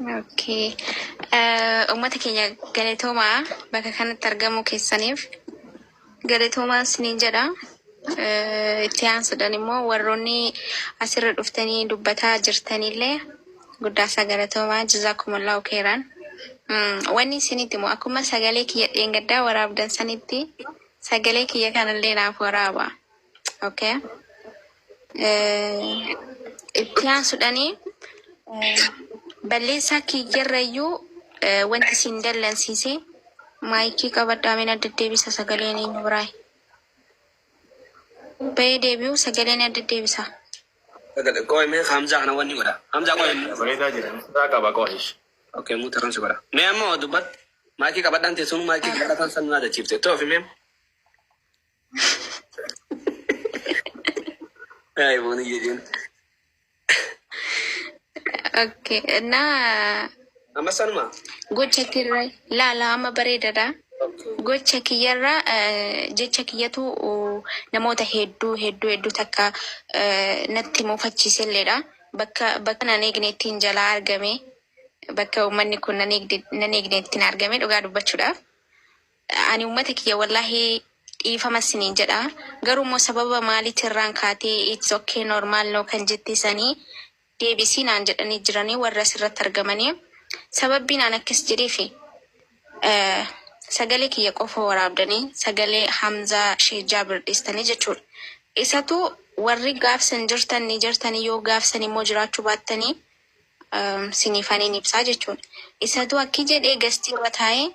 Okay. Uummata keenya galatoomaa bakka kanatti argamuu keessaniif galatoomaa isiniin jedha. Itti aansuudhaan immoo warroonni asirra dhuftanii dubbataa jirtanillee guddaasaa galatoomaa jazaakumullahu khairan. Wanni isinitti himu akkuma sagalee kiyya dheengaddaa waraabdan sanitti sagalee kiyya kanallee naaf waraaba. Okay. Itti aansuudhaani balleessaa kiyyarrayyuu wanti isin dallansiise maayikii qabadhaa mee na deddeebisa sagaleen eenyu biraa bahee deebi'u sagaleen na deddeebisa. Qoy mee Hamzaa kana wanni godha. Hamzaa qoy. Bareedaa jira. Sirraa qaba qo'ish. Okay, muutarran si godha. Mee ammoo dubbat maayikii qabadhaan teessuun maayikii qabadhaan san nu yaadachiifte. Toofi mee. Ay, booni jedheen. Okay, na Amma sanuma. gocha kirra laala amma bareedaadha. Gocha kiyyarra jecha kiyyatu namoota hedduu hedduu hedduu takka natti mufachiiselleedha. Bakka bakka nan eegne ittiin jalaa argame bakka uummanni kun nan eegne nan eegne ittiin argame dhugaa dubbachuudhaaf. Ani ummata kiyya wallahi dhiifama isiniin jedha. Garuu immoo sababa maaliitirraan kaatee it's okay normal no kan jette sanii deebisii naan jedhanii jiranii warra asirratti argamanii. Sababbiin an akkas jedheefi sagalee kiyya qofa waraabdanii sagalee Hamzaa Sheeh Jaabir dhiistanii jechuudha. Isatu warri gaafsan jirtan ni jirtanii yoo gaafsan immoo jiraachuu baattanii siniifaniin ibsaa jechuudha. Isatu akki jedhee gastii irra taa'ee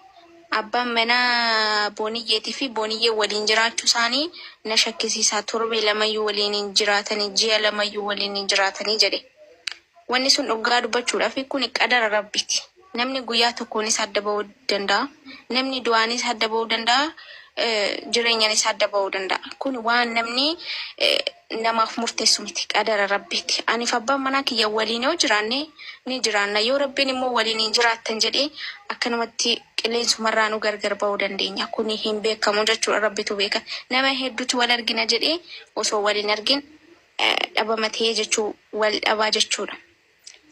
abbaan manaa Booniyyeetii fi Booniyyee waliin jiraachuu isaanii na shakkisiisa. Torbee lamayyuu waliin hin jiraatanii, ji'a lamayyuu waliin hin jiraatanii jedhe. Wanni sun dhugaa dubbachuudhaaf kun qadara Rabbiiti. Namni guyyaa tokkoonis adda ba'uu danda'a. Namni du'aanis adda ba'uu danda'a. Jireenyaanis adda ba'uu danda'a. Kun waan namni namaaf murteessu miti. Qadara Rabbiiti. Aniif abbaan manaa kiyya waliin yoo jiraanne ni jiraanna. Yoo Rabbiin immoo waliin hin jiraattan jedhee akkanumatti qilleensumarraanuu gargar ba'uu dandeenya. Kuni hin beekamu jechuudha. Rabbitu beeka. Nama hedduutu wal argina jedhee osoo wal hin argin dhabama ta'ee jechuu wal dhabaa jechuudha.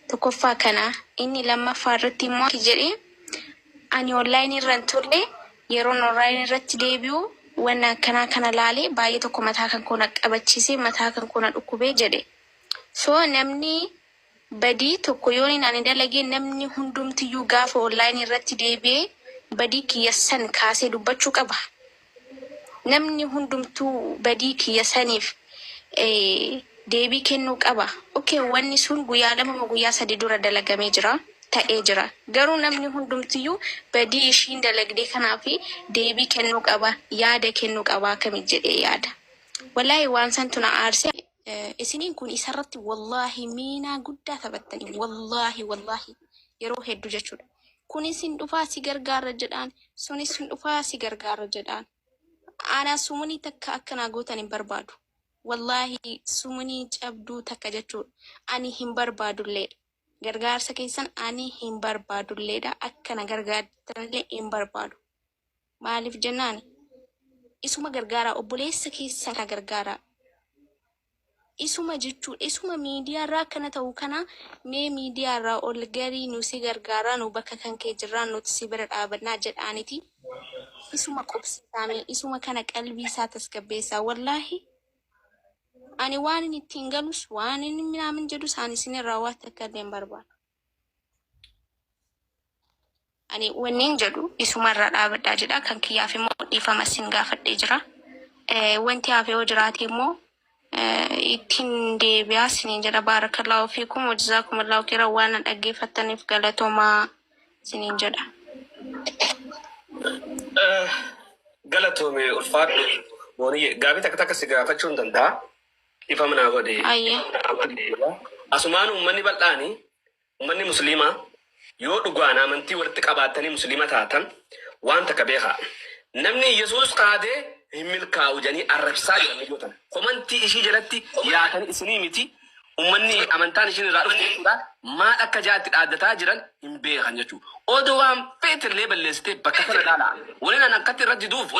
Tokkoffaa kana. Inni lammaffaa irratti immoo akki jedhe ani online irra hin turre yeroon online irratti deebi'u wanna akkanaa kana laale baay'ee tokko mataa kan koo na qabachiise mataa kan koo na dhukkube jedhe. So namni badii tokko yoon ani dalage namni hundumtiyyuu gaafa online irratti deebi'e badii kiyya san kaasee dubbachuu qaba. Namni hundumtuu badii kiyya saniif deebii kennuu qaba. Ok wanni sun guyyaa 2 moo guyyaa 3 dura dalagamee jira, ta'ee jira. Garuu namni hundumtiyyuu badii ishiin dalagdee kanaaf deebii kennuu qaba, yaada kennuu qaba akkami jedhee yaada. Wallaahi waan santu na aarse. Isiniin kun isarratti wallaahi miinaa guddaa taphattanii wallaahi wallaahi yeroo hedduu jechuudha. Kunis hin dhufaa si gargaarra jedhaan sunis hin dhufaa si gargaarra jedhaan. Anaa sumunii takka akka naa gootan hin barbaadu. Wallaahi sumunii cabduu takka jechuudha. Ani hin barbaadulleedha. Gargaarsa keessan ani hin barbaadulleedha. Akka na gargaartanillee hin barbaadu. Maaliif jennaan isuma gargaaraa obboleessa keessan kana gargaaraa. Isuma jechuudha. Isuma miidiyaa irraa akkana ta'u kana mee miidiyaa irraa ol galii nu si gargaaraa nu bakka kan kee jirraa nuti si bira dhaabannaa jedhaaniti. Isuma qubsiisaa mee isuma kana qalbii isaa tasgabbeessaa wallaahi. Ani waan inni ittiin galus waan inni minaamin jedhus ani isinirraa waan takka illee hin barbaadu. Ani wannin jedhu isumarra dhaabadhaa jedha. Kan kiyyaaf immoo dhiifama isin gaafadhee jira. Wanti hafe yoo jiraate immoo ittiin deebi'aa isiniin jedha. Baarakallaahu fiikum wajazaakumullahu khairan waan na dhaggeeffattaniif galatoomaa isiniin jedha. Galatoomi ulfaadhu Booniyye. Gaafii takka takka si gaafachuu hin danda'a. Dhiifama naa godhi. Ayyee. Asumaan uummanni bal'aani Ummanni musliimaa yoo dhugaan amantii walitti qabaattanii musliima taatan waan takka beekaa. Namni Iyyasuus kaade hin milkaa'u jedhanii arrabsaa jiran miyyoo tana. Komantii ishii jalatti yaatanii isinii miti ummanni amantaan ishiin irraa dhufte jechuudha maal akka jaatti dhaaddataa jiran hin beekan jechuudha. Odoo waan feetellee balleessitee bakka tana laalaa. Waliin an akkatti irra diduuf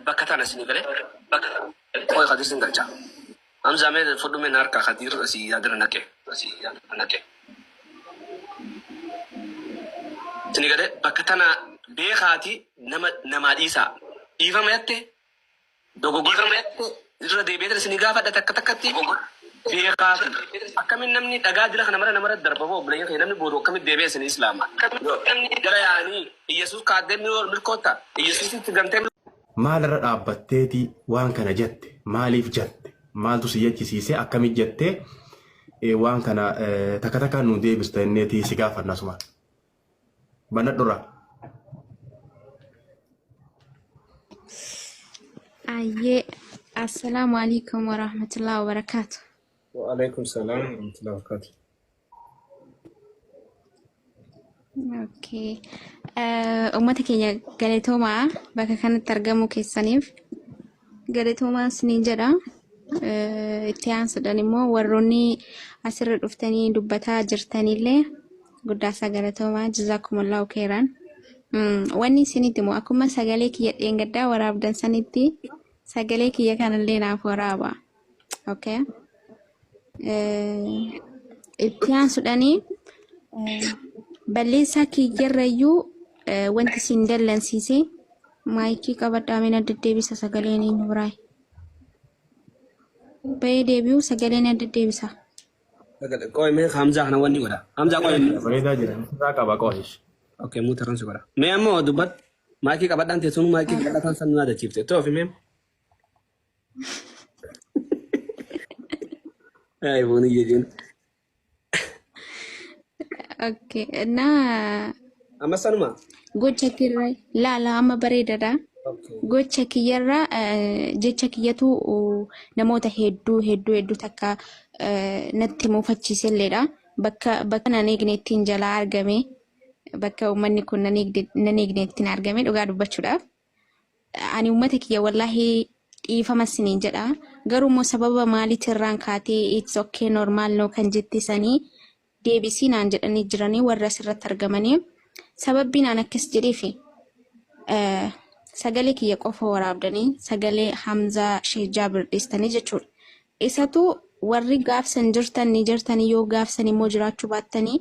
bakka tana isinii galee. Qoy Kadir sin galcha. Hamzaa mee fudhu mee na harkaa Kadir asii yaadira naqe. Asii yaadira naqe. Isin galee bakka tana beekaati nama namaa dhiisaa. Dhiifama jette dogoggora irra deebi'ee isin gaafadha takka takkatti beekaati. Akkamiin namni dhagaa dila kana mara namarra darba boo obboleeyyan kiyya namni boodu akkamitti deebi'ee isin islaama. Jara yaa'anii Iyyasuus kaaddee milkoota Iyyasuusitti gamtee. Maalirra dhaabbatteeti waan kana jette? Maaliif jette? Maaltu si jechisiise? Akkamitti jettee waan kana takka takkaan nu deebista jenneeti si gaafanna asumaan. Banadhurraa. Ayyee, assalaamu alaikum warahmatullahi wabarakaatu. Waalaikum salaam warahmatullahi wabarakatuh. Okay. Uummata keenya galatoomaa bakka kanatti argamuu keessaniif galatoomaa isiniin jedha. Itti aansuudhaan immoo warroonni asirra dhuftanii dubbataa jirtanillee guddaasaa galatoomaa jazaakumullahu khairan. Wanni isinitti immoo akkuma sagalee kiyya dheengaddaa waraabdan sanitti sagalee kiyya kanallee naaf waraaba. Okay. Itti aansuudhaanii balleessaa kiyyarrayyuu wanti isin dallansiise maayikii qabadhaa mee na deddeebisa sagaleen eenyu biraa. Bahee deebi'u sagaleen na deddeebisa. Qoy mee Hamzaa kana wanni godha. Hamzaa qoy. Bareedaa jira. Sirraa qaba qo'ish. Okay, muutarran si godha. Mee ammoo dubbat maayikii qabadhaan teessuun maayikii qabadhaan san nu yaadachiifte. Toofi mee. Ay, booni jechuun. Okay. Na Amma sanuma. Gocha kirra laala amma bareedaadha. Gocha kiyyarra jecha kiyyatu namoota hedduu hedduu hedduu takka natti muufachiiselleedha. Bakka nan eegne ittiin jalaa argame bakka uummanni kun nan eegne ittiin argame dhugaa dubbachuudhaaf. Ani uummata kiyya wallaahi dhiifama isiniin jedha. Garuu immoo sababa maaliitirraan kaatee it's okay normal no kan jette sanii deebisii naan jedhanii jiranii warra asirratti argamanii. Sababbii naan akkas jedheefi sagalee kiyya qofa waraabdanii sagalee Hamzaa Sheekh Jaabir dhiistanii jechuudha. Isatu warri gaafsan jirtan ni jirtanii yoo gaafsan immoo jiraachuu baattanii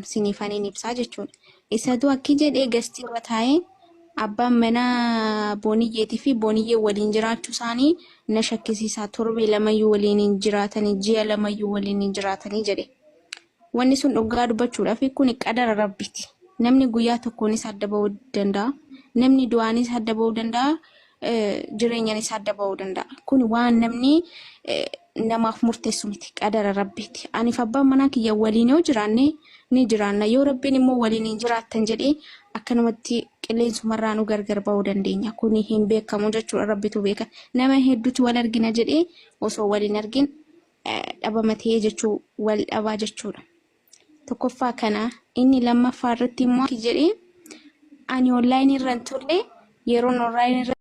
siniifaniin ibsaa jechuudha. Isatu akki jedhee gastii irra taa'ee abbaan manaa Booniyyeetii fi Booniyyee waliin jiraachuu isaanii na shakkisiisaa torbee lamayyuu waliin hin jiraatanii ji'a lamayyuu waliin hin jiraatanii jedhe. Wanni sun dhugaa dubbachuudhaaf kun qadara rabbiiti. Namni guyyaa tokkoonis adda ba'uu danda'a. Namni du'aanis adda ba'uu danda'a. Jireenyaanis adda ba'uu danda'a. Kun waan namni namaaf murteessu miti. Qadara rabbiiti. Aniif abbaan manaa kiyya waliin yoo jiraanne ni jiraanna. Yoo rabbiin immoo waliin hin jiraattan jedhee akkanumatti qilleensumarraa nu gargar ba'uu dandeenya. Kuni hin beekamu jechuudha. Rabbitu beeka. Nama hedduutu wal argina jedhee osoo wal hin argin dhabama ta'ee jechuu wal dhabaa jechuudha. Tokkoffaa kana inni lammaffaa irratti immoo jedhee ani online irra hin turre yeroon online irra